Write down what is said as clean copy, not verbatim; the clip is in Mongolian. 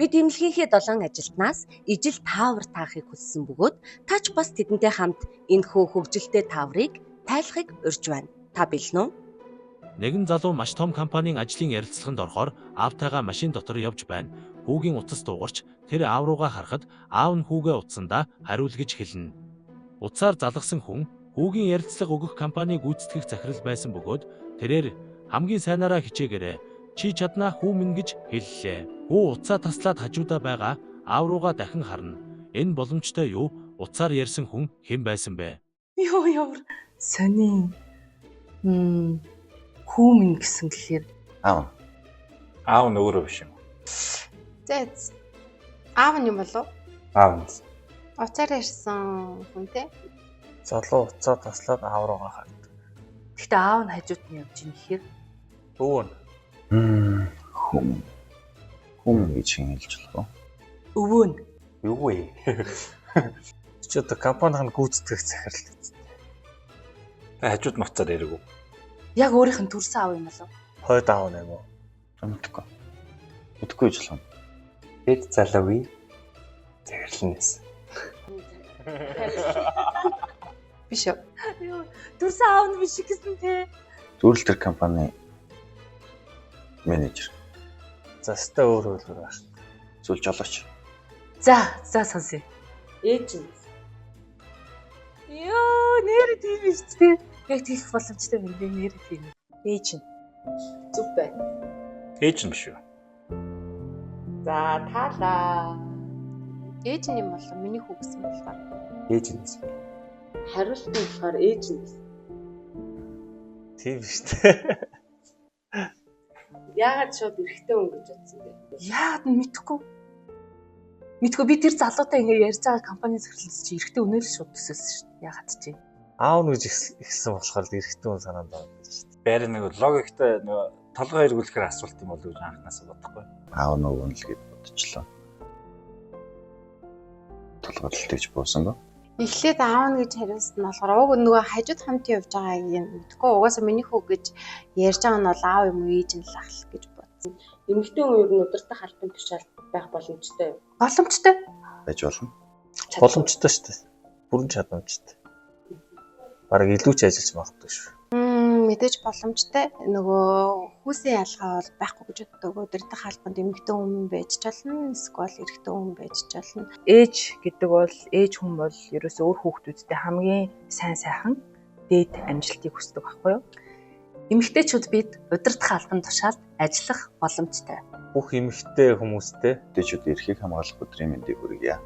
Бид эмнэлгийнхээ 7 ажилтнаас ижил таавар таахыг хүссэн бөгөөд та ч бас тэдэнтэй хамт энэхүү хөгжилтэй тааврыг тайлахыг урьж байна. Та бэлэн үү? Нэгэн залуу маш том компанийн ажлын ярилцлаганд орохоор аавтайгаа машин дотор явж байна. Хүүгийн утас дуугарч тэр аав руугаа харахад аав нь хүүгээ утсандаа хариул гэж хэлнэ. Утсаар залгасан хүн хүүгийн ярилцлага өгөх компаниг гүйцэтгэх захирал байсан бөгөөд тэрээр хамгийн сайнаараа хичээгээрэй. Чи чадна хүү минь гэж хэллээ. Хүү утсаа таслаад хажуудаа байгаа аав руугаа дахин харна. Энэ боломжтой юу? Утсаар ярьсан хүн хэн байсан бэ? Йоо, ямар сони. Хүү минь гэсэн гэхээр Аав. Аав нь өөрөө биш юм. За. Аав нь юм болов? Аав нь. Уцаар ярьсан хүн те. Залуу утсаа таслаад аав руугаа хардаг. Гэхдээ аав нь хажууд нь явж ийн гэхээр Өвөө нь. Хүм. Хүм гэж хэн хэлж болох вэ? Өвөө нь. Юу вэ? Чи одоо компанийн гүйцэтгэх захирал гэсэн. Та хажууд нь уцаар яриаг уу? Яг өөрийнх нь төрсөн аав юм болов? Хойд аав нь юм уу? Мэдэхгүй. Мэдэхгүй гэж болох юм. Хэд залуугийн захирал нь байсан. Биш үү? Йоо, төрсөн аав нь биш гэсэн те. Зүгээр л тэр компани менежер. За, өстой өөр өөр байх. Зүйл жолооч. За, сонсъё. Ээж нь. Йоо, нэр тийм биш те. Яг тийх боломжтой юм бэ, нэр тийм. Ээж нь. Зүг байна. Ээж нь биш үү? За, таалаа. Ээж нь юм болов? Миний хүү гэсэн болохоор. Ээж нь байсан. Хариулт нь болохоор ээж нь байсан. Тийм биш те. Яагаад шууд эрэгтэй хүн гэж бодсон бэ? Яагаад нь мэдэхгүй. Мэдгүй, би тэр залуутай ингээ ярьж байгаа компани захирлаас чи эрэгтэй үнээр л шууд төсөөлсөн шүү дээ. Яагаад чи? Аав нь гэж эхэлсэн болохоор л эрэгтэй хүн санаанд орно гэж шүү дээ. Байр нэг логиктой нөгөө толгой эргүүлэхээр асуулт юм болов уу гэж анхнаасаа бодохгүй. Аав нь өвөн л гэж бодчихлоо. Толгой л тэгж буусан ба. Эхлээд аав нь гэж хариулсан нь болохоор уг нөгөө хажууд хамт явж байгааг юм мэдгүй. Угаасаа миний хүү гэж ярьж байгаа нь бол аав юм уу, ээж нь л ах л гэж бодсон. Эмэгтэй хүн ер нь удирдах албан тушаал байх боломжтой юу? Боломжтой. Байж болно. Боломжтой шүү дээ. Бүрэн чадамжтай. Бараг илүү ч ажиллаж магадгүй шүү. Мэдээж боломжтой. Нөгөө хүүсийн ялгаа бол байхгүй гэж боддог. Удирдах албанд эмэгтэй хүн байж ч болно, эсвэл эрэгтэй хүн байж ч болно. Ээж гэдэг бол, ээж хүн бол ерөөсөө өөр хүүхдүүдтэй хамгийн сайн сайхан дээд амжилтыг хүсдэг байхгүй юу? Эмэгтэйчүүд бид удирдах албан тушаалд ажиллах боломжтой. Бүх эмэгтэй хүмүүстэй Эмэгтэйчүүд эрхийг хамгаалах өдрийн мэндийг хүргье.